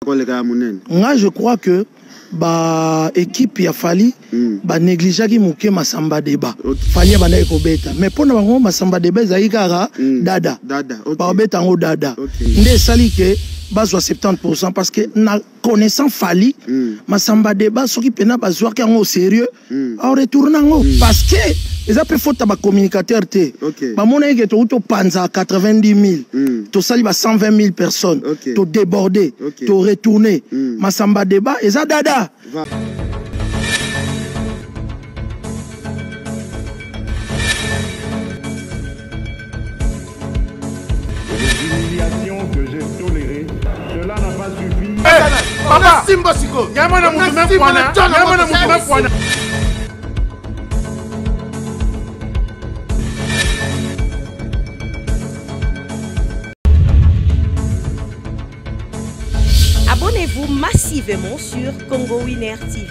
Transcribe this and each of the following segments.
Koleka ya monene. Nga je crois que ba équipe ya Fally mm. ba négligeaki moke Masamba Deba. Okay. Fally abandaki kobeta mais mpo na bango Masamba Deba ezalaki kaka mm. dada. Dada. Okay. Bakobeta yango dada. Okay. Nde esali ke bazwa 70% parce que na connaissant Fally mm. Masamba Deba soki mpena bazwaki yango au sérieux mm. au retourne yango mm. parce que eza mpe faute ya bacommunicateur te okay. bamonaki ke touti topanza 90 000 mm. tosali ba 120 000 personnes okay. todéborde okay. toretourne mm. Masamba Deba eza dada. Va. Des humiliations que j'ai tolérées, cela n'a pas suffi. Papa, simba sikoyo. Nyama na mutu me pwana. Nyama na mutu me pwana. Abonnez-vous massivement sur Congo Winner TV.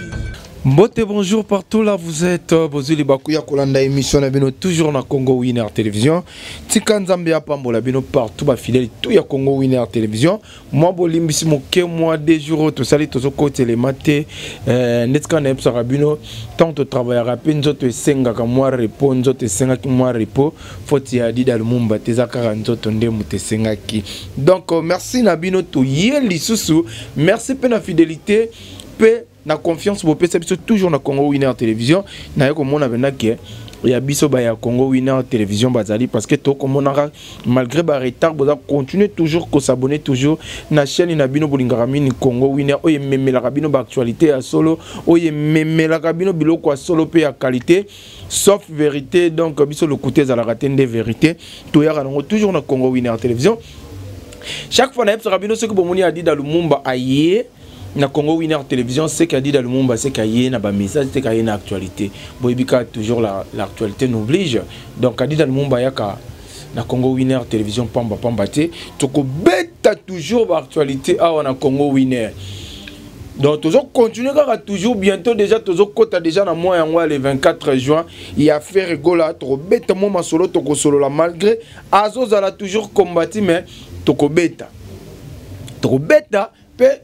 Mbote bonjour partout là vous êtes bozuli bakuya kolanda émission na bino toujours na Congo Winner Télévision tika nzambe apambola bino partout ba fidèle tout ya Congo Winner Télévision moi bolimbisi moke moi deux jours tosali tozokotelema te euh, ndeti kaka nayebisaka bino ntango totravaillaka mpe nzoto esengaka mwa repos nzoto esengaki mwa repos faute ya Dida Lumumba te eza kaka nzoto nde moto esengaki donc euh, merci na bino toye lisusu merci mpe na fidélité mpe na confiance bopesa biso toujours na Congo Winner Télévision naye komona mpenza ke ya biso ba ya Congo Winner Télévision bazali parce que tokomonaka malgré ba retard boza continuer toujours ko s'abonner toujours na chaîne na bino bolingaka mini Congo Winner oyo ememelaka bino ba actualité ya solo oyo ememelaka bino biloko ya solo mpe ya qualité sauf vérité donc biso lokuta ezalaka te nde vérité toyaka nango toujours na Congo Winner Télévision chaque fois nayebisaka bino soki bomoni Adida Lumumba aye na Congo Winner Télévision c'est qu'Adida Lumumba c'est qu'aye na ba message c'est qu'aye na actualité boyebi kaka toujours l'actualité la, n'oblige donc Adida Lumumba yaka na Congo Winner Télévision pamba pamba te tokobeta toujours ba actualité awa na Congo Winner donc tozo continuer kaka toujours bientôt déjà tozo kota déjà na mois yango le 24 juin il y a Ferre Gola tokobeta mwa masolo tokosolola malgré azozala toujours combati mais tokobeta tokobeta mpe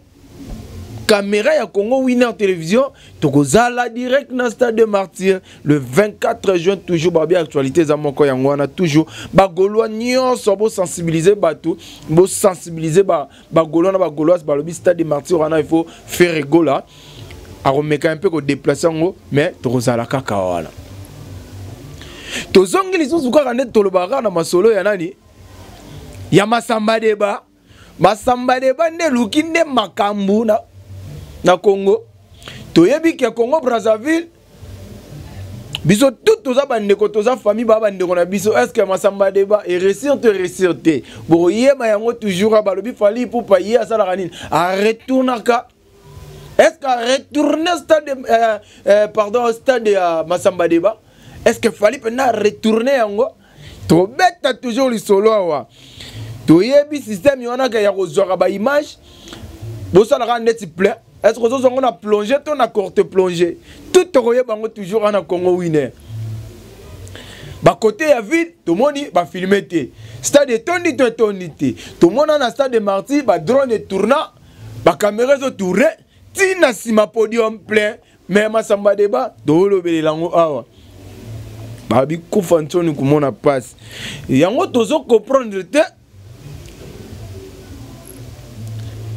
caméra ya Congo Winner Télévision tokozala direct na stade de Martyr le 24 juin toujours babi actualité eza moko yango wana toujours bagaulois nyonso bosensibiliser bato bosensibiliser bagaulois na bagauloise balobi stade de Martyr wana il faut faire Gola akomeka mpe kodeplace yango mais tokozala kaka wana tozongi lisusu kaka nde tolobaka kaka na masolo ya nani ya Masamba Deba Masamba Deba nde eluki nde makambo na, na Congo toyebi ke Congo Brazzaville biso tout toza bandeko toza famille baa bandeko na biso est ce que Masamba Deba eréussir to eréussir te bokoyeba yango toujours balobi Fally Ipupa ye asalaka nini aretournaka est ce que aretourne stade euh, euh, pardon stade ya Masamba Deba est ce que Fally mpenza aretourne yango tobeta toujours lisolo awa toyebi système wana ke ya kozwaka baimage bosalaka ndeti plein est ce que ozozwa yango na plongée to na courte plongée tout tokoyeba yango toujours wana Congo Winner bakote ya ville tomoni bafilme te stade etondi to etondi te tomona na stade de Martyr badrone etourna bakamera ezotourne ntina nsima podium plein mais Masamba Deba tolobelela yango awa babi kufa nsoni komona mpasi yango tozo comprendre te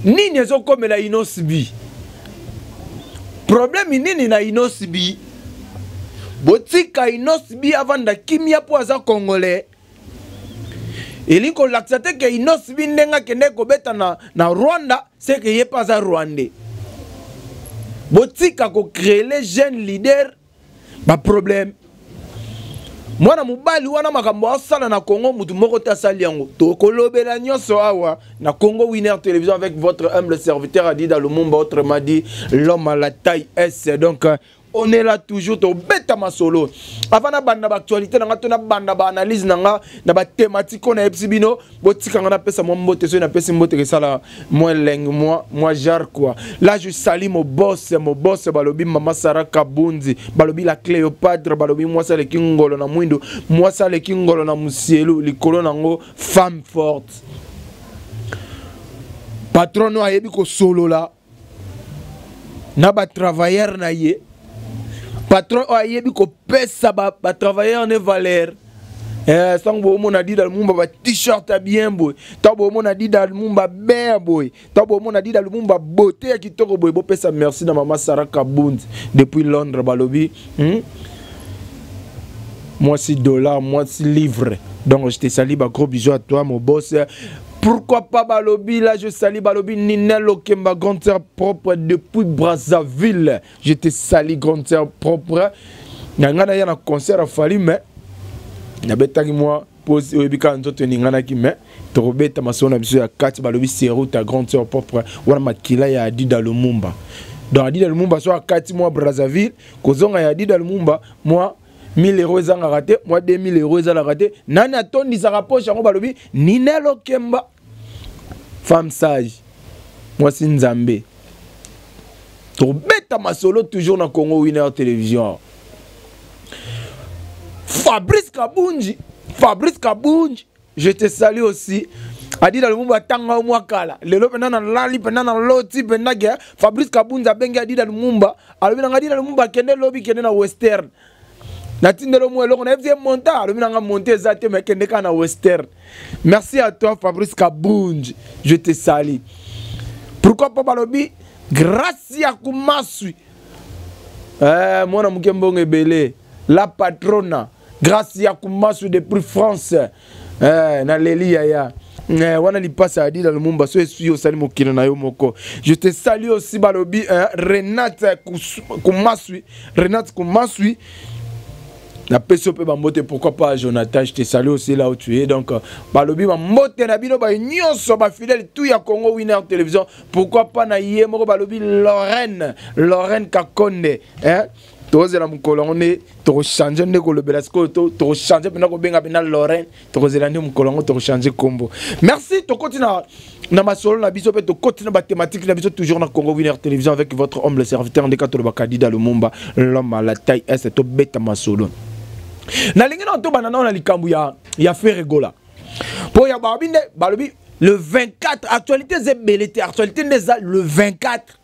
nini ezokomela Innoss'B problème nini na Innoss'B botika Innoss'B avanda kimia mpo aza congolais elingi kolakisa te ke Innoss'B ndenge akende kobeta na, na Rwanda seke ye mpe aza rwandais botika kocréer jeune leader baproblème mwana mobali wana makambo asala na Congo mutu moko te asali yango tokolobela nyonso awa na Congo Winner Télévision avec votre humble serviteur Adida Lumumba autrement dit l'homme à la taille S donc on est là toujours tobeta masolo avant nabanda baactualité na nga to nabanda baanalyse na nga na bathématique oyo nayebisi bino botikanga napesa mwa mbote soki napesi mbote kesala mwa elengi mwa mwa genre quoi là je salue mon boss mon boss balobi mama Sara Kabunzi balobi la Cléopâtre balobi mwasi aleki ngolo na mwindu mwasi aleki ngolo na musielu likolo nango femme forte. Patron oyo ayebi kosolola na batravailleur na ye, patron oyo ayebi kopesa batravailleur ba ne valeur. Sango bomona Dida Lumumba ba t-shirt ya bien boye, ntango bomona Dida Lumumba bien boye, ntango bomona Dida Lumumba beauté ya kitoko boye, bopesa merci na mama Sarah Kabund depuis Londres. Balobi Mwasi dollar, mwasi livre. Donc je te salue, ba gros bisous à toi mon boss. Pourquoi pas balobi, là je salue balobi Ninel Okemba, grande sœur propre depuis Brazzaville. Je te salue, grande sœur propre. Nga na ya na concert a Fally, mais nabetaki mwa pose oyebi kaka nzoto eninganaki, mais tokobeta masolo na biso ya kati. Balobi seru ta grande sœur propre wana, makila ya Adida Lumumba. Donc Adida Lumumba so akati mwa Brazzaville, kozonga ya Adida Lumumba, mwa 1000 € ezangaka te, mwa 2000 € ezalaka te. Nani atondisaka poche yango? Balobi Ninel Okemba, femme sage, mwasi Nzambe. Tobeta masolo toujours na Congo Winner Télévision. Fabrice Kabunji, Fabrice Kabunji, je te salue aussi. Adida Lumumba atanga mwa kala lelo mpenza nalali mpenza naloti mpenza ke Fabrice Kabunzi abengi Adida Lumumba, alobi nanga: "Adida Lumumba, akende lobi, kende na Western, natindeli mwa eloko." Nayebi ye monta, alobi nanga monte eza te, mais kende kaka na Western. Merci à toi, Fabrice Kabunji, je te salue. Pourquoi pas balobi grâce ya Kumaswi, mwana moke, mbongo ebele, la patrona Grâce ya Kumaswi depuis France. Naleli yaya. Wana lipasa ya Adida Lumumba, so esui osali mokili na yo moko. Je te salue aussi. Balobi Renate Kumaswi, Renate Kumaswi, napesi yo mpe bambote. Pourquoi pas Jonathan, je te salue aussi là où tu es. Donc balobi bambote na bino baye nyonso, bafidèle tout ya Congo Winner Télévision. Pourquoi pas na ye moko, balobi Lorraine, Lorraine Kakonde, hein? Tozela mokolo yango nde tokochange nde kolobela sikoyo, tokochange mpena kobenga mpena Lorraine. Tokozela nde mokolo yango tokochange kombo. Merci. Tokoti na masolo na biso mpe tokoti na bathématique na biso, toujours na Congo Winner Télévision avec votre humble serviteur ndeka tolobaka Adida Lumumba, l'homme à la taille s. Tobeta masolo. Nalingi na tobanda nao na likambo ya Ferre Gola, mpo ya balobi nde balobi le 24, actualité eza ebele te. Actualité nde eza le 24,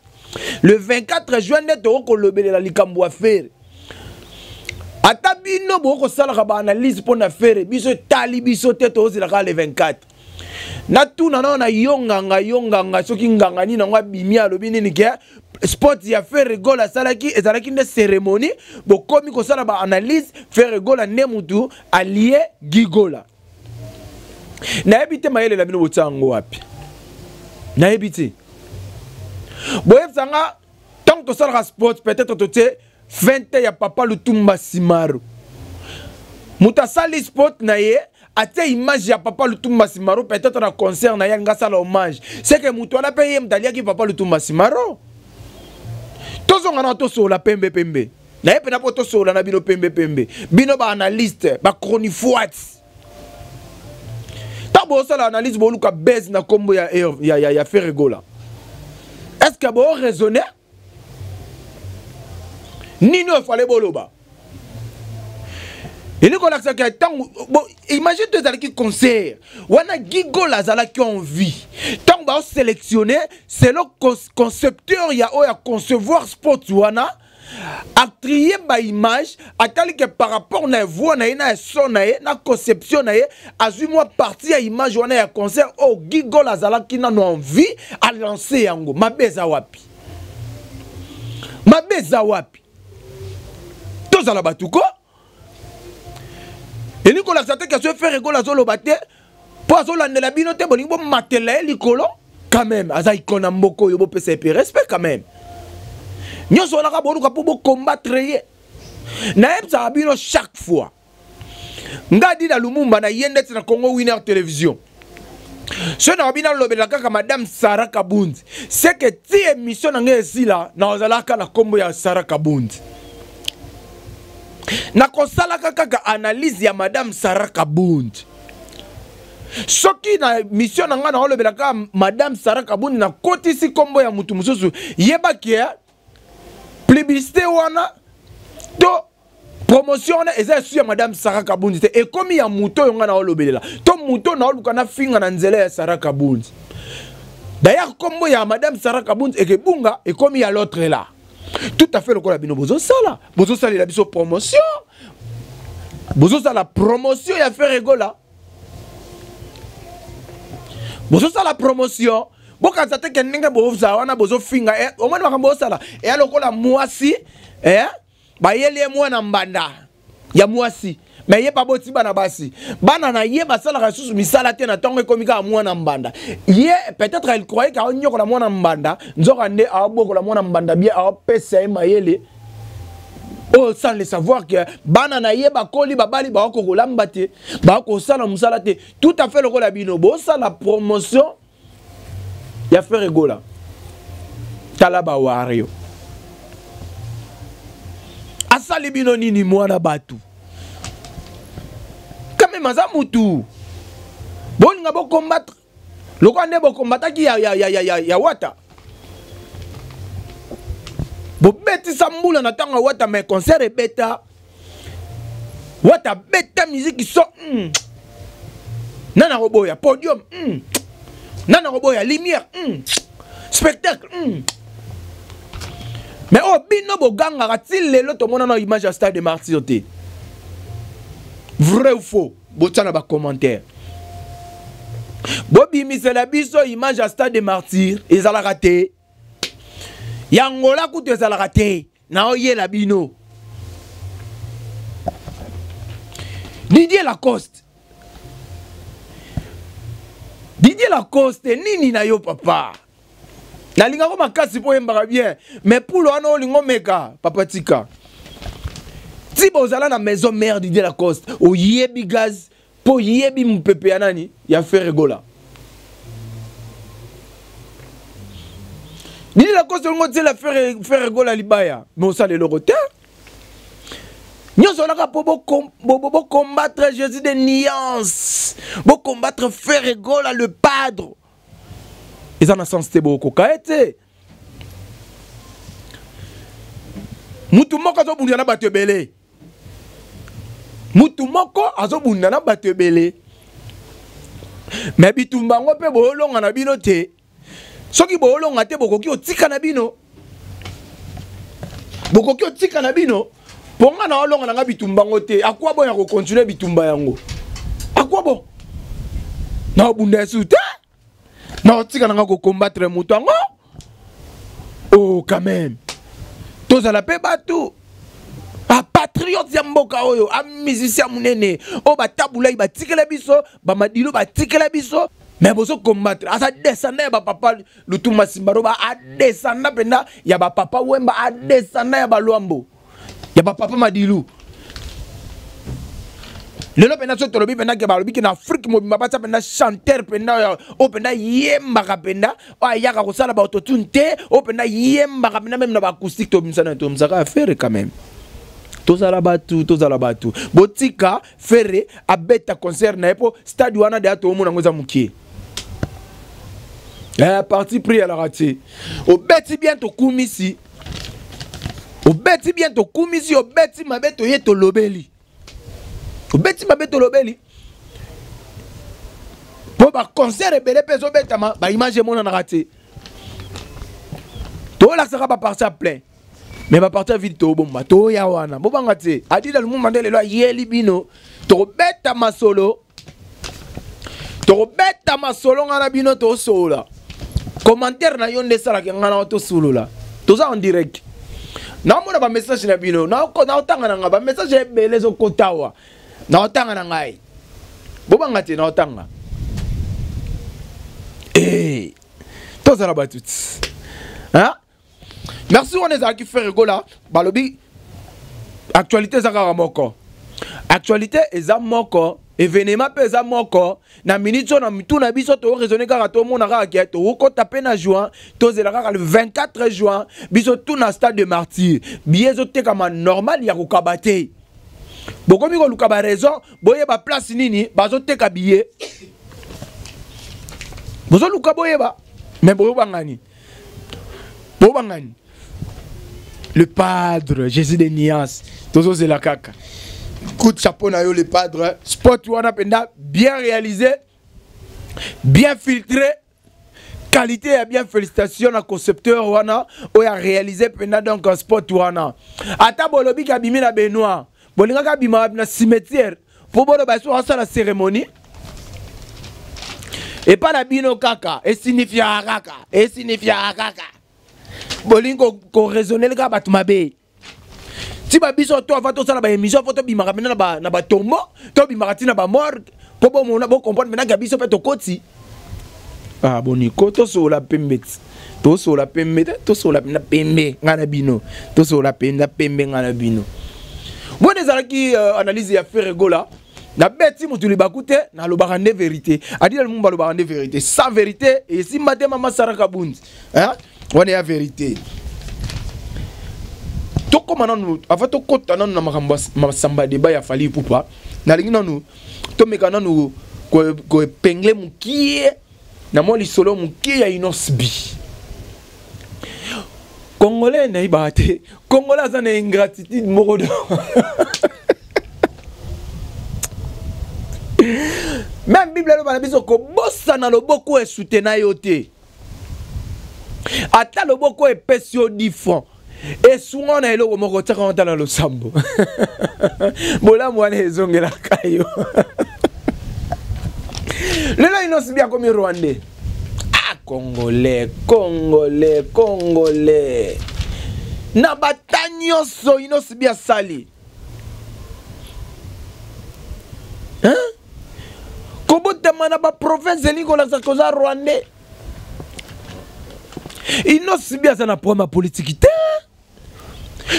le 24 juin nde tokokolobelela likambo ya Ferre. Ata bino bokosalaka baanalyse mpo na Ferre, biso etali biso te. Tozelaka le 24. Natuna nao na yo nganga, yo nganga, soki nganga nini yango abimi, alobi nini ke sport ya Ferre Gola asalaki ezalaki nde cérémonie? Bokomi kosala baanalyse, Ferre Gola nde mutu alie Gigola. Nayebi te mayelela bino botia yango wapi, nayebi te. Boyebisanga, ntango tosalaka sport, peut-être totie 20 ya papa Lutumba Simaro, moto asali sport na ye, atie image ya papa Lutumba Simaro, peut-être na concert na ye alingi asala hommage, c'est que moto wana mpe ye moto aliaki papa Lutumba Simaro. Tozonga na tosolola pembe pembe na ye mpena, mpo tosolola na bino pembe pembe, bino baanalyste, bachronifoite. Ntango bosala analyse, boluka base na nkombo ya Ferre Gola, est ce que boraisonne nini oyo fale boloba? Elingi kolakisaka ntango, imagine to ezalaki concert wana, Gigola azalaki en vie, ntango baosélectionne selon concepteur ya oyo ya concevoir sport wana, atrie baimage, atali ke par rapport na voix na ye, na son na ye, na conception na ye, azwi mwa partie ya image wana ya concert oyo Gigola azalaki nano en vie, alance yango. Mabe eza wapi? Mabe eza wapi? Tozala bato ko elingi kolakisa te question. Ferre Gola azoloba te mpo azolandela bino te, bolingi bomatela ye likolo. Quand même aza icône ya mboka oyo, bopesa ye mpe respect quand même. Nyonso wana kaka boluka mpo bocombattre ye. Nayebisaka bino chaque fois, nga Dida Lumumba, na ye ndeti na Congo Winner Télévision, so na bino alobela kaka madame Sara Kabundi, c'est que ti émission na ngai esila, nazalaka na nkombo ya Sara Kabundi, nakosalaka kaka analyse ya madame Sara Kabundi. Soki na mission na ngai naolobela kaka madame Sara Kabundi, nakotisi nkombo ya mutu mosusu, yebaki publicité wana to promotion wana eza esu ya madame Sara Kabundi te, ekomi ya moto oyo ngai naolobelela to moto oyo naoluka nafinga na nzela ya Sara Kabundi. D'ailleurs kombo ya madame Sarah Kabund ekebunga ekomi ya l'autre là. Tout à fait lokola bino bozosala, bozosalela biso promotion. Bozosala promotion ya Ferre Gola. Bozosala promotion. Bokanisa te ke ndenge bozala wana bozofinga eh, omoni makambo bozosala eya lokola mwasi eh, bayeli ye mwana mbanda ya mwasi me ye baboti bana basi bana na ye basalaka lisusu misala te na ntongo ekomi kaka mwana mbanda ye peut-être elle croyait qu'aonyokola mwana mbanda nzoka nde aobokola mwana mbanda bien aopesa ye mayele oyo sans le savoir que bana na ye bakoli babali baoko kolamba te bakosala mosala te tout à fait lokola bino bosala promotion ya Ferre Gola tala ba wario asali bino nini mwana batu quand même aza mutu bolinga bocombattre lokola nde bocombataki ya, ya, ya, ya, ya, ya wata bobetisa mbula na ntango ya wata mais concert ebeta wata beta miziki so mm. nani akoboya podium mm. nani akoboya lumière mm. spectacle mm. mais oyo bino bogangaka ti lelo tomona na image ya stade de martyr te vrai ou faux botya na bacommentaire bobimisela biso image ya stade de martyr ezalaka te ya ngola kutu ezalaka te naoyela bino Didier Lacoste Didier Lacoste nini na yo papa nalingako makasi mpo oyembaka bien mais pulo wana olingo omeka papa tika ti bozala na maison mère Didier Lacoste oyebi gaz mpo oyebi mopepe ya nani ya Ferre Gola Didier Lacoste olingo otiela Ferre Gola libaya mais osala eloko te nyonso wana kaka mpo bocombattre Jésus de nuance bocombattre Ferre Gola le padre eza na sens te bokoka ye te mutu moko azobunda na bato ebele mutu moko azobunda na bato ebele me bitumba yango mpe boolonga na bino te soki boolonga te bokoki otika na bino bokoki otika na bino mpo nga na olonga na nga bitumba yango te akwa bon ya kokontinue bitumba yango akwa bon na obunda esu te na otika na nga kokombatre moto yango oh quand même tozala mpe bato bapatriote ya mboka oyo amusicien monene oyo batabulai batikela biso bamadilo batikela biso mais bozo combattre aza descendant ya bapapa lutumba simbaroba adescenda mpenza ya bapapa wemba adescenda ya balwambo ya bapapa madilu lelo mpenza soki tolobi mpenza ke balobi ke na afrike mobimba batya mpenza chanteur mpenza oyo mpenza yembaka mpenza oyo ayaka kosala bautotune te oyo mpenza yembaka mpenza meme na baacoustique tobimisa na tobimisaka affaire quand même tozala bato tozala bato botika ferre abeta concert na ye mpo stade wana deya toomona yango eza mokie eh, parti pris alaka te obeti bien tokumisi obeti bien tokumisi obeti mabe toye tolobeli obeti mabe tolobeli mpo baconcert ebele mpe ezobetama baimage emonanaka te tolakisaka baparti ya plein mais baparti ya vide tobomba toya wana bobanga te adida lumumba nde lelo ayeli bino tokobeta masolo tokobeta masolo ngai na bino tosolola commentaire na yo nde esalaka ngai na tosolola toza en direct naomona bamessage na bino naotanga na ngai bamessage ebele ezokota awa naotanga na ngai bobanga te naotanga eh, tozala bato ti merci wana ezalaki Ferre Gola balobi actualité eza kaka moko actualité eza moko événement mpe eza moko na minute oyo na mitu na biso toraisonne kaka tomona kaka ke tokokɔta mpe na juin tozela kaka le 24 juin biso tout na stade de martyr biye ezotekama normal ya kokaba te bokomi koluka baraison boyeba place nini bazoteka biye bozoluka boyeba me boyobangani bobangani le padre jésus de nuance tozozela kaka coup de chapeau na yo le padre spot wana mpenza bien réalisé bien filtré Qualité ya bien, félicitation na concepteur wana oyo a réalisé mpenza donc spot wana. Ata bolobi ke abimi na baignoire, bolingaka abima na cimetière mpo boloba so asala cérémonie epa na bino kaka esignifiaka kaka, esignifiaka kaka. Bolingi koraisonnele kaka bato mabe ti babiso to avant tosala baémission fo tobimaka mpena na batombo, tobimaka ti na bamorgue mpo bomona bocomprendre mpena ka biso mpe tokoti. Ah, boniko tosola pembe ti tosola pembe te, tosola mpenza pembe ngai na bino, tosola mpenza pembe ngai na bino. Boni ezalaki analyse ya Ferre Gola? Nabeti motu libaku te, nalobaka nde vérité. Adila Lumumba alobaka nde vérité, sans vérité esimba te. Mama Sara Kabundi, hein? Wana ya vérité. Tokóma nanu avant tokɔta nanu na makambo ya Masamba Débat ya Fally Ipupa, nalingi nanu tomeka nanu koépingler mokie na mwa lisolo mokie ya Innoss'B. Congolais nayebaka te, Congolais aza na ingratitude moko do. Même Bible eloba na biso kobosana loboko esutena yo te. Ata loboko epesi yo 10 francs, esunga na eloko moko, tiaka wana na losambo, bolamu wana ezongelaka yo. Lelo Innoss'B akomi rwandais. Ah, Congolais, Congolais, Congolais, na bata nyonso Innoss'B asali, hein? Kobotama na baprovince elingi kolakisa koza rwandais. Innoss'B aza na problème ya politiki te.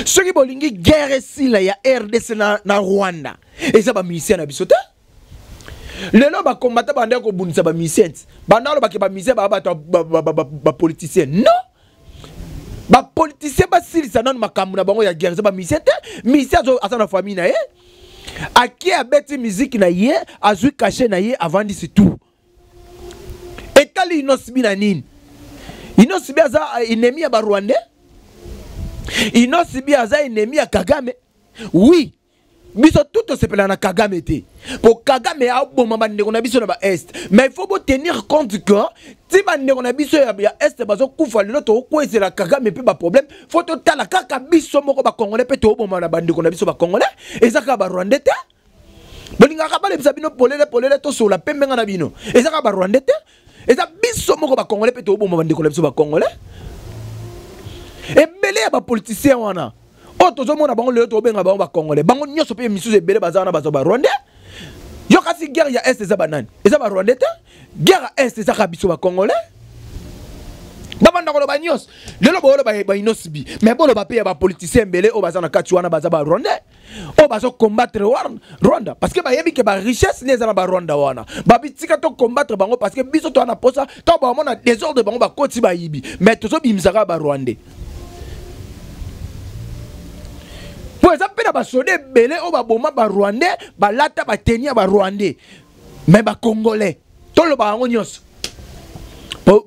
Soki bolingi guerre esila ya RDC na Rwanda, eza bamusicien na biso te. Lelo bakombata banda kobundisa bamusicien ti banda alobaki bamusicien baa bato bapoliticien. Non, bapoliticien basilisa nanu makambo na bango ya guerre, eza bamusicien te. Musicien aza na famille na ye, akie abeti musique na ye, azwi cachet na ye, avandisi tout. Etali Innoss'B na nini? Innoss'B aza ennemi ya barwandais? Innoss'B aza ennemi ya Kagame? Oui, biso tout tosepela na Kagame te, po Kagame aboma bandeko na biso na baest. Mais il faut botenir compte que ti bandeko na biso ya est bazokufa lelo, tokokwezela Kagame mpe baproblème. Faut totala kaka biso moko bacongolais mpe toboma na bandeko na biso bacongolais, eza kaka barwandais te. Bolingaka balebisa bino polele polele, tosola pembe nga na bino, eza kaka barwandais te, eza biso moko bacongolais mpe toboma bandeko na biso bacongolais. Ebele ya bapoliticien wana oyo tozomona bango lelo, tobenga bango bacongolais, bango nyonso mpe misusu ebele baza wana baza barwandais. Yo kasi guerre ya est eza banani? Eza barwandais te. Guerre ya est ezaka biso bacongolais. Babanda koloba nyonso lelo, boyoloba baInnoss'B, mais boloba mpe ya bapoliticien ebele oyo baza na kati wana baza barwandais, oyo bazocombattre Rwanda parce que bayebi ke barichesse nde eza na barwanda wana. Babitika tocombattre bango parce que biso toza na posa ntango bamona désordre, bango bakoti bayibi. Mais tozobimisaka barwandais mpo eza mpe na basoda ebele oyo baboma barwandais, balata bateni ya barwandais, mais bacongolais toloba yango nyonso.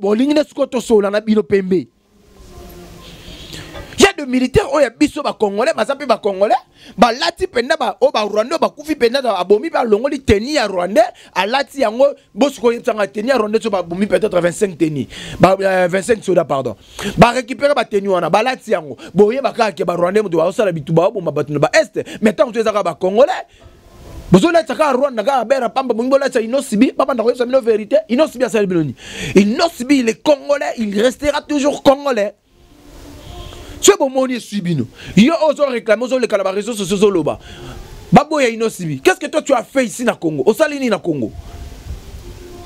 Bolingi nde sikoyo tosola na bino pembe. Ya de militaire oyo ya biso bacongolais baza mpe bacongolais, balati mpenza oyo barwandais oyo bakufi mpenza, abomi mpe alongoli tenue ya rwandais, alati yango. Bosiko oyebisanga tenue ya rwandais so babomi peut-être 25 tenue, 25 soda, pardon, barécupéré batenue wana, balati yango, boyeba kaka ke barwandais moto bazosala bitu, baoboma bato na baest. Mais ntango to eza kaka bacongolais bozolatisa kaka Rwanda kaka bera pamba. Bongi bolatisa Innoss'B, babanda koyebisa bino vérité. Innoss'B asali bino nini? Innoss'B, il est congolais, il restera toujours congolais. Soki bomoni esui bino, yo ozoréclame, ozoleka na baréseau sociaux, ozoloba baboya Innoss'B, qu'est ce que toi tu as fait ici na Congo? Osali nini na Congo,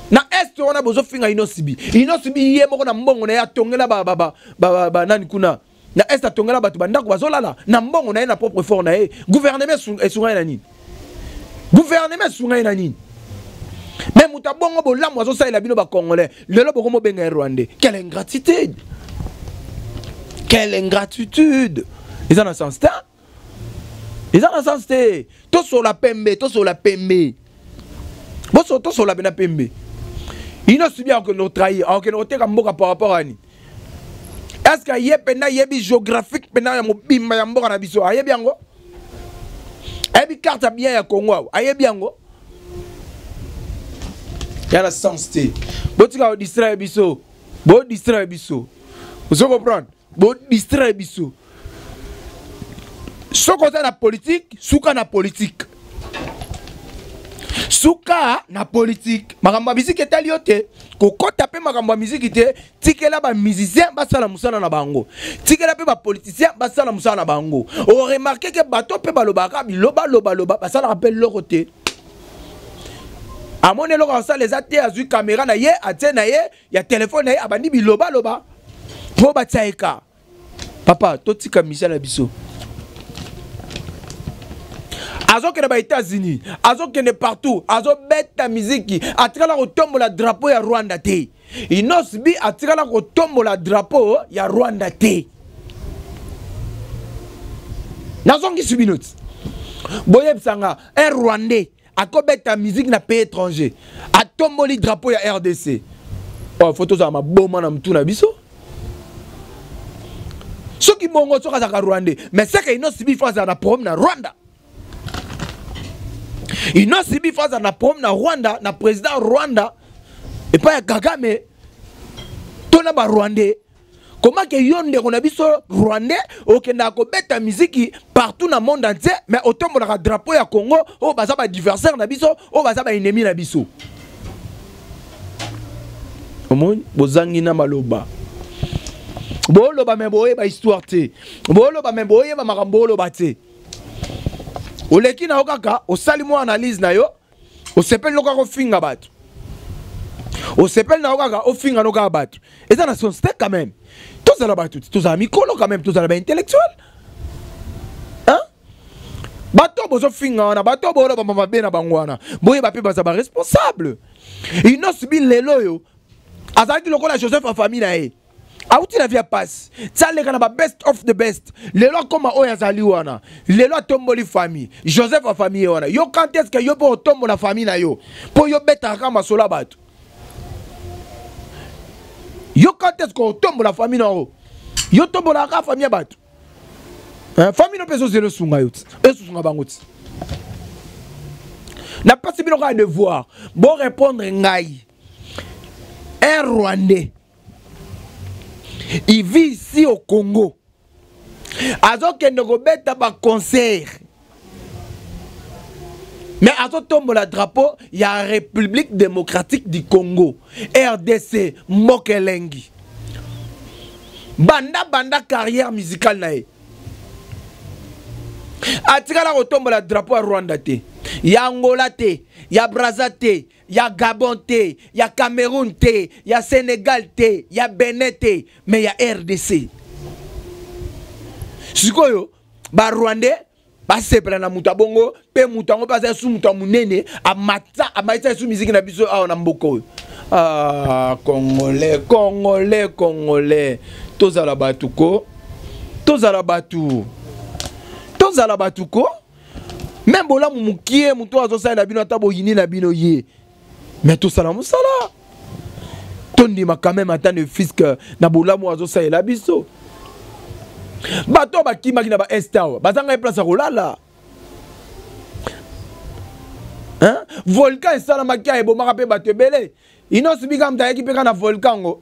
na est wana? Bozofinga Innoss'B. Innoss'B ye moko na mbongo na ye atongela banani kuna na est, atongela bato bandako bazolala na mbongo na ye, na propre effort na ye. Gouvernement esunga ye na nini? Gouvernement esunga ye na nini? Mais moto abongo bolamu azosalela bino bacongolais, lelo bokomobenga ye rwandais. Quelle ingratitude, quelle ingratitude! Eza na sens te, eza na sens te. Tosola pembe, tosola pembe, boso tosola pena pembe. Innoss'B akokende kotrahir, akokende koteka mboka par rapport ani? Est ce que ye mpenza ayebi géographique mpenza ya mobimba ya mboka na biso? Ayebi yango? Ayebi carte ya bien ya Congo awa? Ayebi yango? Ya na sens te. Botika kodistraire biso. Bo distraire biso. Ozo comprendre? Bo distraire biso. Soki oza na politique, suka na politique. Suka na politique. Makambo ya musique etali yo te. Kokota pe makambo ya musique te, tikela ba musiciens basala mosala na bango. Tikela pe ba politiciens basala mosala na bango. O remarquer que bato pe balobaka biloba loba loba basalaka pe eloko te. Amoni eloko asala eza te, azwi kamera na ye, atie na ye ya telefone na ye, abandi bilobaloba mpo batia ye ka. Papa, totika misala biso. Azokende ba États-Unis, azokende partout, azobeta miziki, atikala kotombola drapeau ya Rwanda te. Innoss'B atikala kotombola drapeau ya Rwanda te. Nazongisi bino ti. Boyebisa nga, un Rwandais akobeta musique na pays étranger, atomboli drapeau ya RDC. Oh, faut tozala maboma na mutu na biso. Soki bongo soki azalaka Rwandais, mais c'est que Innoss'B faut azala na problème na Rwanda. Innoss'B faut azala na problème na Rwanda, na président Rwanda epai ya Kagame to na ba Rwandais. Comment que yo ndeko na biso Rwandais okendaka kobeta miziki partout na monde entier, mais otombolaka drapeau ya Congo oyo baza ba adversaire na biso, oyo baza ba ennemi na biso. Omoni bozangi na maloba. Boloba mais boyeba histoire te. Boloba mais boyeba makambo boloba te. Oleki na yo kaka osali mwa analyse na yo, osepeli no kaka ofinga bato. Osepeli na yo kaka ofinga no kaka bato. Eza na sens te quand même. Tozala bato te, tozala mikolo quand même, tozala ba intellectuel. Hein? Bato bozofinga wana, bato boloba mabe na bango wana, boyeba mpe baza ba responsable. Innoss'B lelo oyo azalaki lokola Joseph ya famille na ye. Auti na vie ya pasi, ti aleka na ba best of the best. Lelo akoma oyo azali wana. Lelo atomboli famille. Joseph ya famille wana. Yo quand est-ce que yo mpo otombola famille na yo? Mpo yo betaka kaka masolo ya bato. Yo quand est-ce que otombola famille na yo? Yo tombolaka kaka famille ya bato. Hein, famille no mpe ezozela osunga yo ti, ezosunga bango ti. Napesi bino kaka devoir, bo répondre ngai. Un Rwandais, il vit ici au Congo. Azokende kobeta ba concert. Mais azotombola drapeau ya République démocratique du Congo, RDC, Mokelengi. Banda banda carrière musicale na ye. Atikala kotombola drapeau ya Rwanda te, ya Angola te, ya Brazza te, ya Gabon te, ya Cameroun te, ya Sénégal te, ya Bénin te, mais ya RDC. Sikoyo ba Rwandais basepela na moto ya bongo mpe moto yango mpe aza su moto ya monene, amata amatisa su miziki na biso awa na mboka oyo. Ah, Congolais, Congolais, Congolais, tozala bato ko, tozala bato, tozala bato ko. Même bolamu mokie moto azosalela bino ata boyini na bino ye, mais tosala mosala, tondima quand même ata ne fisque na bolamu azosalela biso. Bato oyo bakimaki na ba est awa bazangaki place ya kolala. Hein? Volcan esalamaki awa ebomaka mpe bato ebele. Innoss'B kaka moto ayaki mpe kaka na volcan ngo.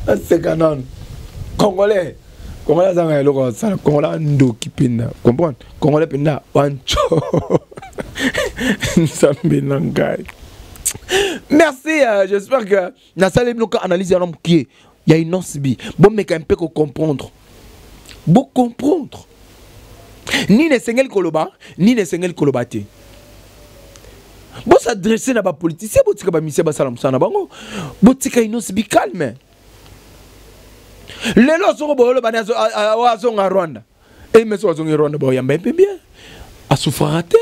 Aseka nanu. Congolais, Congolais azanga eloko ya kosala. Congolais andoki mpenza. Comprendre? Congolais mpenza wancho. Nzambe na ngai. Merci, j'espère que nasali bino ka analyse ya mokie ya Innoss'B. Bomeka mpe ko comprendre. Bo comprendre. Nini esengeli koloba, nini esengeli koloba te. Bo s'adresser na ba politiciens, botika ba musiciens basala mosala na bango. Botika Innoss'B calme. Lelo soko boyoloba ni azonga Rwanda. Eh, mais soki azongi Rwanda boyamba ye mpe bien. Asouffrira te.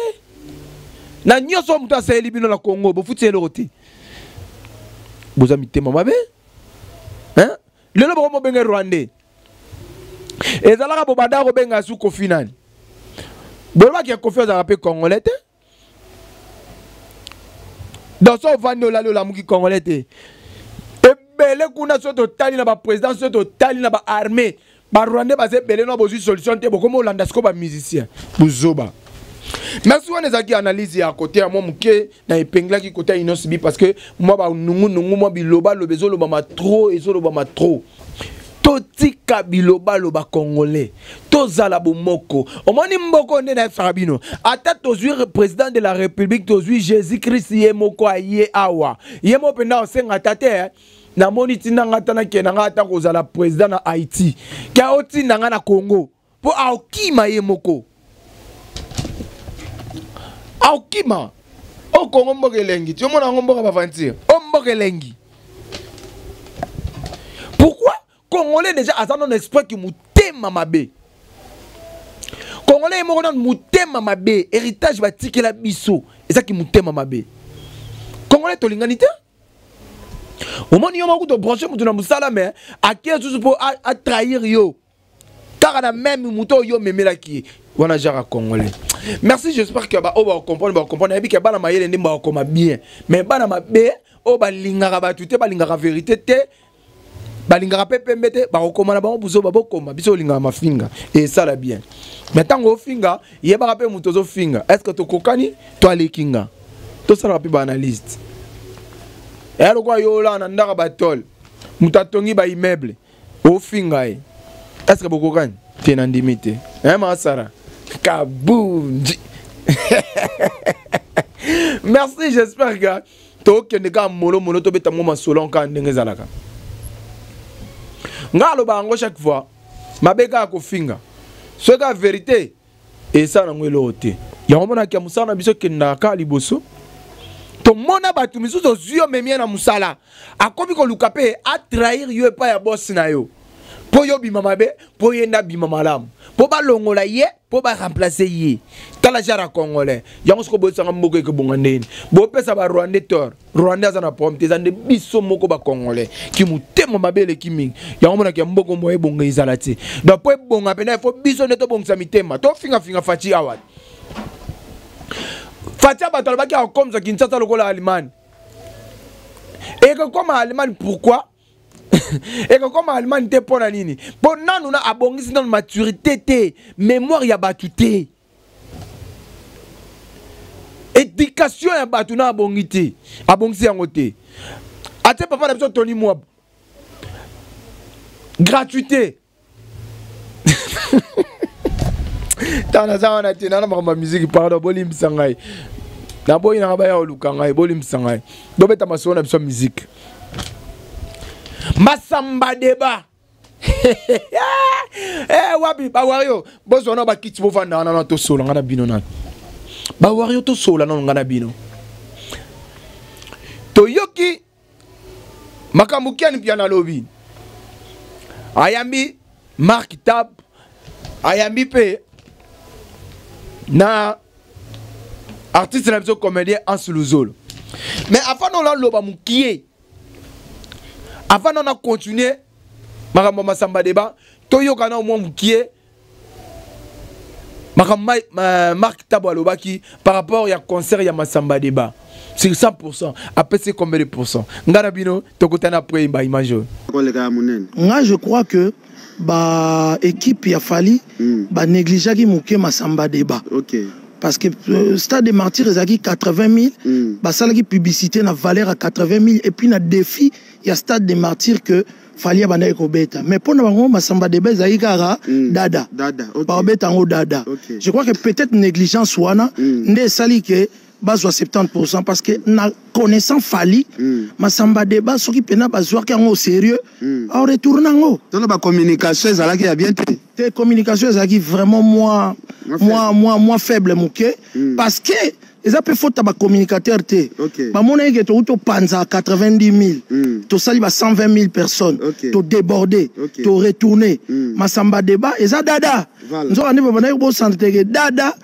Na nyonso moto asaleli bino na Congo, bofuti eloko te. Boza mitema mabe. Hein? Lelo boko mobenge Rwandais. Ezalaka bobanda kobenga su Koffi nani? Bolobaki ya Koffi azalaka mpe Congolais te. Donc so ovandi olali olamuki Congolais te. Ebele kuna so totali na ba président, so totali na ba armée. Barwandais baza ebele, no bozwi solution te, bokomi olanda sikoyo bamusicien, buzoba. Merci. Wana ezalaki analyse ya kote ya mwa moke na epengelaki kote ya Innoss'B, parce que mwa banungunungu, mwa bilobaloba ezolobama trop, ezolobama trop. Totika bilobaloba, congolais, tozala bomoko. Omoni mboko nde nayebisaka bino, ata tozwi président de la République, tozwi Jésus Christ ye moko aye awa, ye moko mpenza osenga ata te. Namoni ntina nga ata nakende nga ata kozala président na Haïti ke otinda nga na Congo, mpo aokima ye moko, aokima. O Congo mboka elengi ti omona yango, mboka baventure, o mboka elengi. Pourquoi congolais déjà aza nano esprit ki motema mabe? Congolais ye moko nano motema mabe, héritage batikela biso ezaki motema mabe. Congolais tolingani te. Omoni yo moko tobranche moto na mosala, me ake susu mpo atrahir yo kaka na même moto oyo omemelaki ye wana, genre congolais. Merci, j'espère que baoyo bakocomprendre, bakocomprendre. Nayebi ke bana mayele nde bakokoma bien, mais bana mabe oyo balingaka bato te, balingaka vérité te, balingaka mpe pembe te, bakokoma na bango buzoba. Bokoma biso olingaka mafinga esala bien, mais ntango ofinga, yebaka mpe moto ozofinga, est ce que tokokani to aleki nga? Tosalaka mpe baanalyste eya lokola yo olaa na ndaka batole, moto atongi baimmeuble, ofinga ye, est ce que bokokani te? Nandimi te. Masara Kabunji, merci. J'espère que tokende kaka molomolo, tobeta mwa masolo kaka ndenge ezalaka. Nga aloba yango chaque fois, mabe kaka kofinga, soki kaka vérité esala nango eloko te. Yango monaki ya mosala na biso ekendaka kaka liboso. Tomona bato misusu, ozwi yo, memie na mosala, akomi koluka mpe atrahir yo epai ya bosi na yo, mpo yo bima mabe, mpo ye nde abima malamu, mpo balongola ye, mpo baremplace ye. Tala genre ya congolais yango. Soki boyesanga mboka ekobonga ndeni, bopesa barwandais tort. Rwandais aza na problème te, eza nde biso moko bacongolais ki motema mabe eleki mingi. Yango monaki ya mboka mbo ebonga ezala te. Donc mpo ebonga mpena, ifo biso nde tobongisa mitema. Tofingafinga Fatshi awa, Fatshi ya bato alobaki akomisa Kinshasa lokola Allemagne, ekokoma Allemagne. Pourquoi ekokoma Allemagne te? Mpo na nini? Mpo nanu na abongisi nanu maturité te, mémoire ya bato te, éducation ya bato na abongi te, abongisi yango te. Atie papa na biso Tony Mwab, gratuité. Ntango naza wana te, nana makambo ya miziki, pardon, bolimbisa ngai, naboyi nanga baya koluka ngai, bolimbisa ngai. Tobeta masolo na biso ya miziki. Masamba Deba, wapi bawario? Bozwa na bakiti, bovanda wana na tosola ngai na bino. Nani bawario? Tosola nano ngai na bino. Toyoki makambo Kiani Pia nalobi, ayambi Mark Tab, ayambi mpe na artiste na biso comédien Anse Luzolo. Mais avant naloba mokie, avant nana continuer makambo ya Masamba Deba, toyoka na mwa mokie makambo Mark Tabo alobaki par rapport ya concert ya Masamba Deba sur 100%. Apesi combien de pourcent? Ngai na bino tokutana après baimage oyo. Koleka ya monene. Nga je crois que ba équipe ya Fally banégligeaki moke Masamba Débat, parce que stade de Martyr ezalaki 80 000. Basalaki publicité na valeur ya 80 000 et puis na défi ya stade de Martyr que Fally abandaki kobeta. Mais mpo na bango, Masamba Débat ezalaki kaka dada. Dada, ok. Bakobeta yango dada. Je crois que peut-être négligence wana nde esali ke bazwa 70, parce que na connaissant Fally, Masamba Débat, soki mpena bazwaki yango au sérieux, aoretourne yango. Tolo bacommunication ezalaki ya bien te. Te, communication ezalaki vraiment moi Moi moi faible moke, parce que eza mpe faute ya bacommunicateur te. Bamonaki ke touti topanza 90 000, tosali ba 120 000 personnes, todéborde, toretourne. Masamba Débat eza dada. Nzoka nde babandaki bosanta teke dada.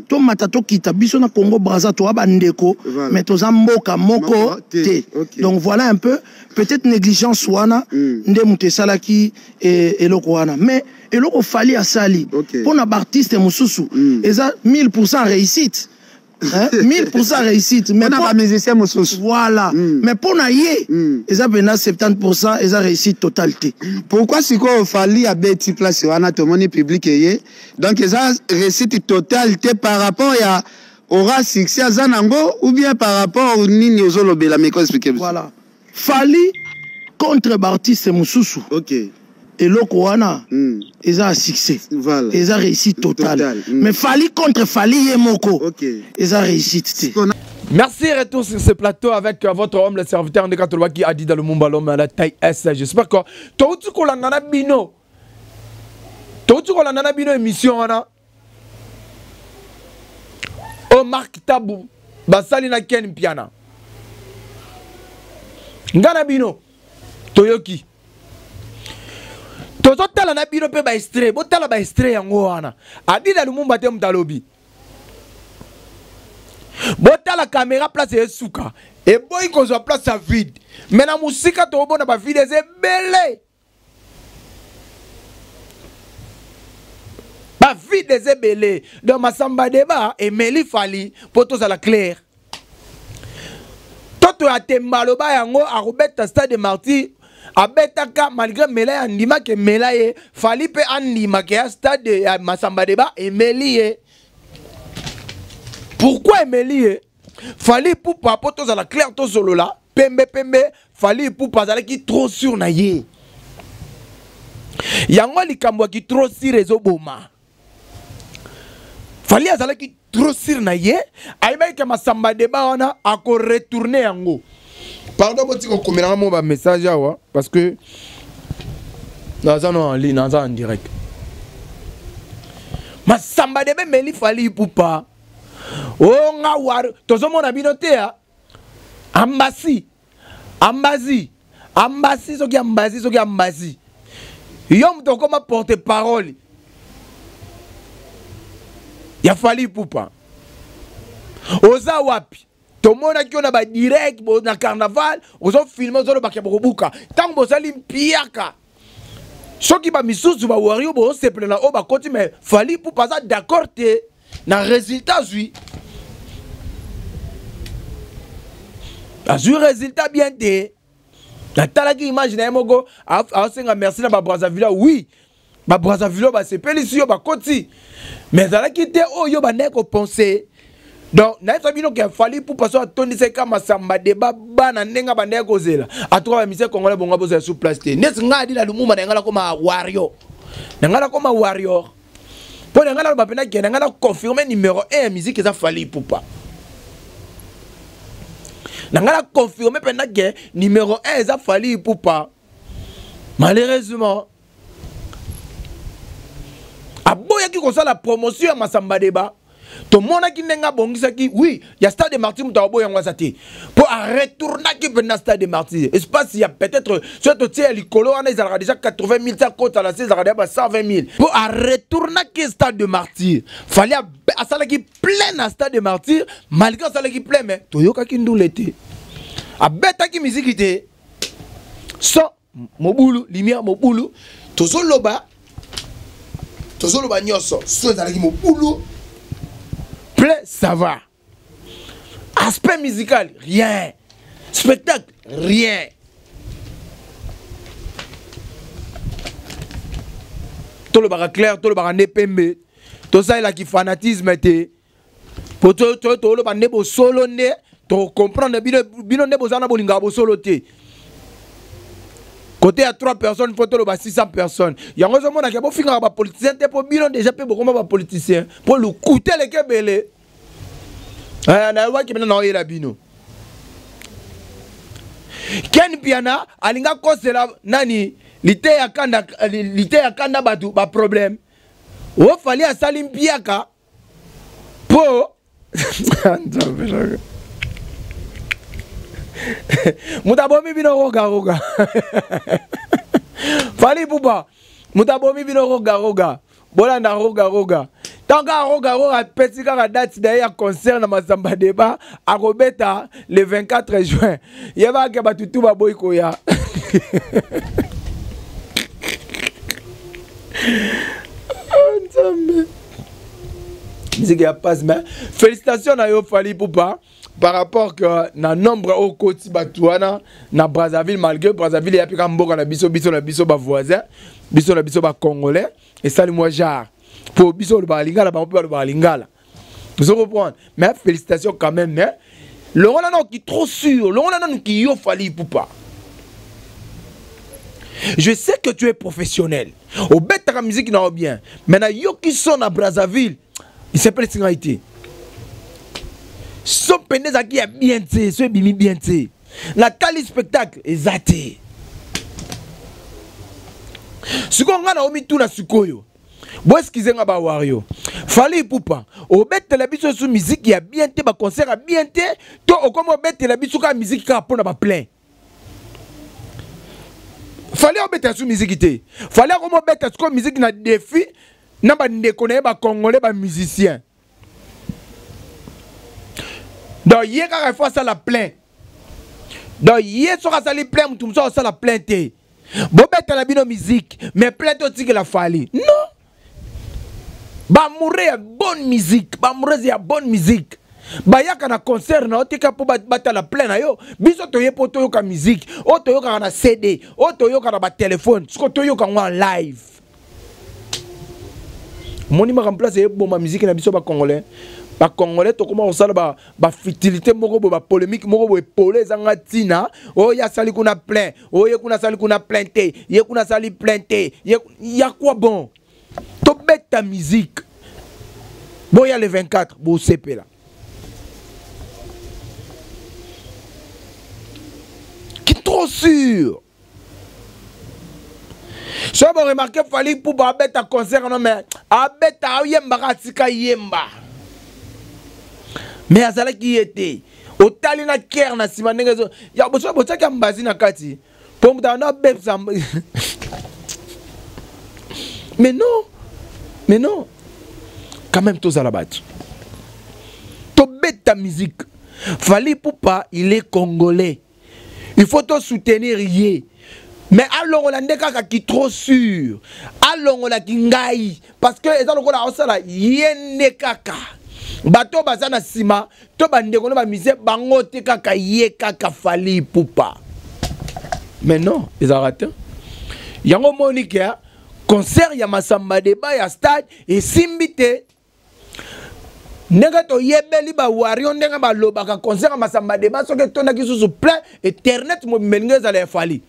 Tomata, tokita, biso na Congo Braza toa bandeko, mais toza mboka moko Moko te. te. Donc voilà un peu, peut-être négligence wana nde moto esalaki eloko wana. Mais eloko Fally asali mpo na baartiste mosusu eza 1000 réussite. Hein? 1000% réussite mais pour ba musicien mosusu. Voilà. Mais pour na ye eza pena 70% eza réussite totale te. Pourquoi sikoyo Fally abeti place wana, tomoni public eye, donc eza réussite totale te par rapport ya aura succès aza nango ou bien par rapport nini ozolobela? Mais expliquer. Voilà, Fally contre baartiste mosusu, eloko wana eza succès, eza réussite totale, Mais Fally contre Fally ye moko, eza réussite te. Merci, retour sur ce plateau avec votre homme, le serviteur Ndeka Tolwaki Adida Lumumba, l'homme à la taille S. J'espère que touti kolanda na bino. Touti kolanda na bino émission wana. O Marc Tabu, basali na Ken Mpiana. Ngana bino, toyoki. Tozotala na bino mpe baextrait, botala baextrait yango wana. Adida Lumumba te moto alobi. Botala caméra place esuka eboyi kozwa place ya vide, me na mosika tobona bavide eza ebele, bavide eza ebele. Donc Masamba Deba emeli Fally, mpo tozala clair, toto ya temba aloba yango, akobeta Stade Martyr. Abetaka malgré mela ya andimaki emela ye. Fally mpe andimaka ya stade ya Masamba Deba emeli ye. Pourquoi emeli ye Fally Ipupa? Mpo tozala clair, tozolola pembe pembe, Fally Ipupa azalaki trop sûr na ye. Yango likambo yaki trop sûr ezoboma. Fally azalaki trop sûr na ye, ayebaki ke Masamba Deba wana akoretourne yango. Pardon, botika kokomelanga mo bamessage awa parce que naza no en ligne, naza en direct. Masamba Deba emeli Fally Ipupa. O nga war tozomona bino te ya ambasi ambazi ambasi, soki ambazi, soki ambazi, yo moto okoma porte parole ya Fally Ipupa, oza wapi? Tomonaki yo na badirect na carnaval, ozofilme, ozolobaka bokobuka ntango bozali mpiaka. Soki bamisusu bawario bozosepela na oyo bakoti, mais Fally Ipupa aza d'accord te na résultat azwi. Azwi résultat bien te. Natalaki image na ye moko aosenga merci na babrazzaville. Oui, babrazzaville basepelisi yo, bakoti, mais ezalaki te oyo bandaki kopense. Donc nayebisa bino ke Fally Ipupa so atondisaki ka Masamba Deba bana ndenge bandaki kozela atuka bamise congolais bongo bozala sur place te. Neti ngai Adila Lumumba, na ngai nakoma warrior, na ngai nakoma warrior, mpo na ngai naloba mpena ke na ngai na confirme numéro 1 ya musique eza Fally Ipupa. Na ngai na confirme mpenza ke numéro 1 eza Fally Ipupa. Malheureusement aboyaki kosala promotion ya Masamba Deba. Tomonaki ndenge abongisaki, oui, ya Stade de Martyr. Moto aboya yango aza te, mpo aretournaki mpenza Stade de Martyr, espace ya peut-être soki totie ya likolo wana ezalaka déjà 80 000, ti akota na se ezalaka déjà ba 120 000. Mpo aretournaki Stade de Martyr, Fally asalaki plein na Stade de Martyr. Malgré asalaki plein, mais toyokaki ndule te, abetaki miziki te, son mobulu, lumière mobulu. Tozoloba, tozoloba nyonso, so ezalaki mobulu. Plein, ça va. Aspect musical, rien. Spectacle, rien. Tolobaka clair, tolobaka nde pembe, tosalelaki fanatisme te, po toloba nde bosolo nde tocomprendre bino. Bino nde boza na bolingaka bosolo te. Côté ya 3 personnes, mpo toloba 600 personnes. Yango ozomonaka bofingaka bapoliticien te, mpo bino déjà mpe bokoma bapoliticien, mpo lokuta eleki ebele. Nayebaki mena naoyela bino. Ken Piana alinga kosela nani liteya kanda, liteya kanda, bato baproblème. O Fally asali mpiaka mpo nzambe moto abomi bino rogaroga. Fally Ipupa moto abomi bino rogaroga. Bolanda rogaroga. Ntango kaka rogaroga apesi kaka date na ye ya concert na Masamba Deba, akobeta le 24 juin, yebaka bato tu baboyi koya. Nzambe. Musique ya passe, mais félicitations na yo Fally Ipupa par rapport que na nombre au koti batu wana na Brazzaville, malgré Brazzaville ya pika mboka na biso, biso na biso ba voisin, biso na biso ba congolais et sali moi genre pour biso ba lingala ba ba ba lingala. Vous comprenez? Mais félicitations quand même, mais le roi nano qui trop sûr, le roi nano qui yo Fally Ipupa. Je sais que tu es professionnel. Au bête la musique n'a bien. Mais na yo qui sonne à Brazzaville, il s'appelle Singaïté. Son peneza qui a bien té, ce bimi bien té. La tali spectacle ezate. Siko nga na omi tuna sikoyo. Bo excusez nga ba wario. Fally Ipupa, obetela biso su musique ya bien te, ba concert ya bien te, to okomo obetela biso ka musique ka pona ba plein. Fally obetela su musique te. Fally akomo obetela su musique na défi na ba ndeko na ye ba congolais ba musiciens. Donc ye kaka il faut asala plein. Donc ye soki asali plein mutu mosusu asala plein te. Bobetela bino musique mais plein to tikela Fally. Non. Ba amoureux ya bonne musique, ba amoureux ya bonne musique. Bayaka na concert na otika po batala plein na yo. Biso toye po toyoka musique, o toyoka na CD, o toyoka na ba téléphone, siko toyoka ngo en live. Moni ma remplace e boma musique na biso ba congolais. Ba congolais tokoma kosala ba ba futilité moko bo ba polémique moko bo epole ezanga tina. O ya sali kuna plein, o ye kuna sali kuna plein te, ye kuna sali plein te. Ye ya quoi bon? To beta musique. Boya le 24 bo sepela. Qui trop sûr. So bon remarquer Fally Ipupa abeta concert non mais abeta ayemba atika yemba. Mais azalaki ye te. Otali na ker na sima ndenge zo ya boso botiaki mbazi na kati. Po mutu anda bebsa. Mais non. Mais non. Quand même tozala batu. Tobeta musique. Fally Ipupa, il est congolais. Il faut te soutenir ye. Mais alongola nde kaka ki trop sûr. Alongola ki ngai parce que eza lokola osala ye nde kaka. Bato baza na sima to bandeko na ba musée bango te kaka ye kaka Fally Ipupa. Mais non, ezalaka te. Yango moni ke concert ya Masamba Débat ya stade esimbi te. Ndenge toyebeli ba wario ndenge balobaka concert ya Masamba Débat soki etondaki susu plein internet mobimba elingi ezala ya Fally.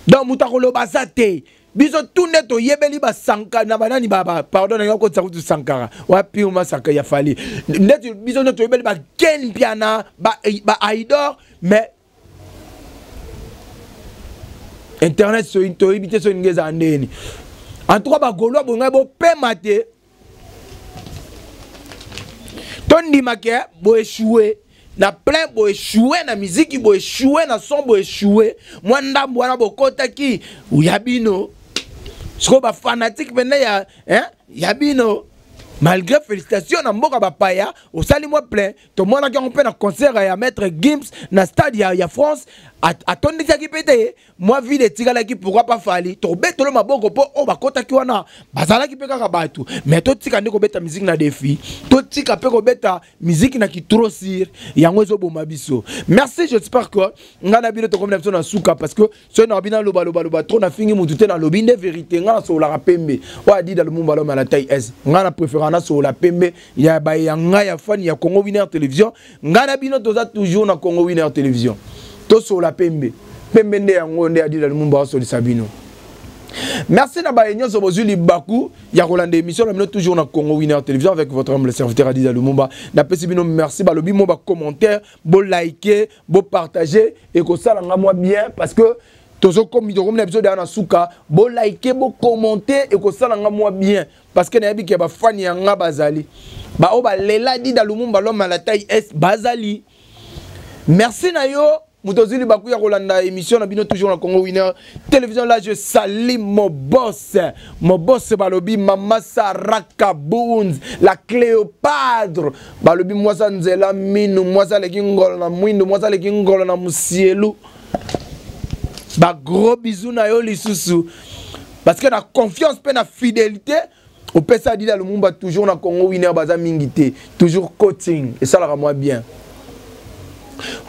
Donc moto akoloba aza te. Biso tout nde toyebeli ba Sankara na banani ba, ba pardon na ngako kutu Sankara wapi uma Sankara ya Fally. Nde biso nde toyebeli ba Ken Mpiana ba Aidor mais internet soyi toyebi te soki ndenge ezala ndeni. En tout cas ba Gaulois bongai bo pema te. Tondima ke bo échouer na plein bo échouer na musique bo échouer na son bo échouer mwa ndambo wana bokotaki ya bino siko ba fanatique pene ya hein ya bino malgré félicitations na mboka bapaya osali mwa plein tomonaki yango mpe na concert ya maître Gims na stade ya France atondisaki mpe te mwa ville etikalaki pourquoi pas Fally tobetolo maboko mpo oyo bakotaki wana bazalaki mpe kaka bato mais totika nde kobeta musique na défi totika mpe kobeta musique na ki trop sûr yango ezoboma biso. Merci, j'espère que ngai na bino tokomi na biso na suka parce que soki na bino loba loba loba trop na fingi mutu te na lobi nde vérité ngai nasololaka pembe oyo adida Lumumba l'homme à la taille S ngai na préférera nasolola pembe ya ba ya ngai ya fan ya Congo Winner Télévision ngai na bino toza toujours na Congo Winner Télévision tosolola pembe pembe nde yango nde adida Lumumba asolisa bino. Merci na baye nyonso bozwi libaku ya kolanda émission na bino toujours na Congo Winner Télévision avec votre humble serviteur Adida Lumumba. Napesi bino merci balobi mo ba commentaire, bo liker, bo partager et kosala nga moi bien parce que tozo komi tokomi na biso na suka, bo liker, bo commenter et kosala nga moi bien parce que nayebi ke ba fan ya nga bazali. Ba o ba lela Adida Lumumba l'homme à la taille S bazali. Merci na yo Moutozili Bakou ya kolanda émission na bino toujours na Congo Winner Télévision. Là je salue mon boss, mon boss balobi Mama Saraka Boons, la Cléopâtre balobi mwasa nzela minu mwasa leki ngolo na mwindu mwasa leki ngolo na musielu. Ba gros bisous na yo lisusu parce que na confiance pe na fidélité. Opesa Adida Lumumba toujours na Congo Winner baza mingi te. Toujours coaching esalaka mwa bien.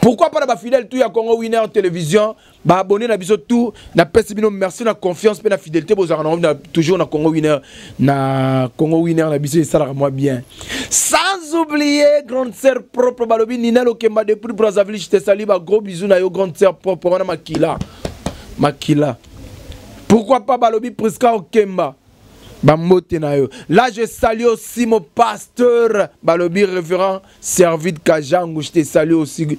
Pourquoi pas na ba fidèle tout ya Congo Winner Télévision, ba abonné na biso tout, na pesi bino merci na confiance pe na fidélité bozaka na toujours na Congo Winner, na Congo Winner na biso esalaka mwa bien. Sans oublier grande sœur propre balobi Nina Lokemba depuis Brazzaville, je te salue, ba gros bisous na yo grande sœur propre wana makila. Makila. Pourquoi pas balobi Priska Okemba bambote na yo. Là je salue aussi mon pasteur balobi révérend Servid Kajangu, je te salue aussi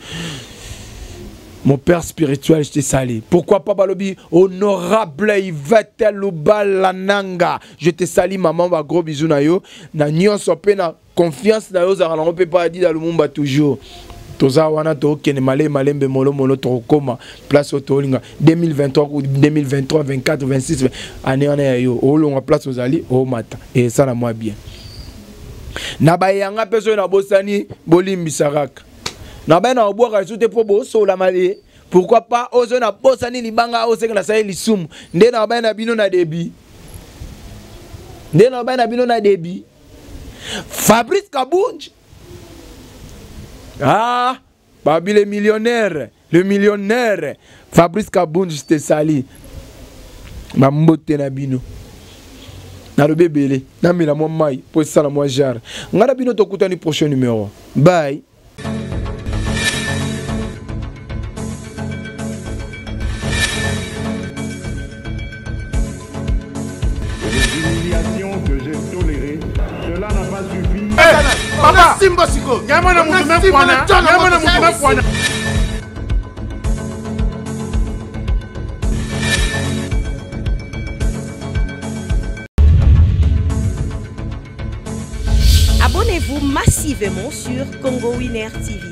mon père spirituel, je te salue. Pourquoi pas balobi honorable Yvette Lubalananga, je te salue maman, ba gros bisous na yo, na nyonso pe na confiance na yo ozalaka nango mpe pa Adida Lumumba toujours toza wana tokende male malembe molo molo tokokoma place oyo tolinga 2023 ou 2023 24 26 année wana ya yo olongwa place ozali omata esala mwa bien na bayanga mpe soki nabosani bolimbisa kaka na bai na kobwaka lisusu te mpo bosola male pourquoi pas oyo soki nabosani libanga oyo seke nasali lisumu nde na bai na bino na debi nde na bai na bino na debi Fabrice Kabunj. Ah, Babi le millionnaire, le millionnaire. Fabrice Kabunj, je te salue. Bambote na bino. nalobi ebele namela mwa mai mpo esala mwa genre ngai na bino tokutani prochain numéro bye. Papa, simba siko. Nyama na mutu me kwana. Nyama na mutu me kwana. Abonnez-vous massivement sur Congo Winner TV.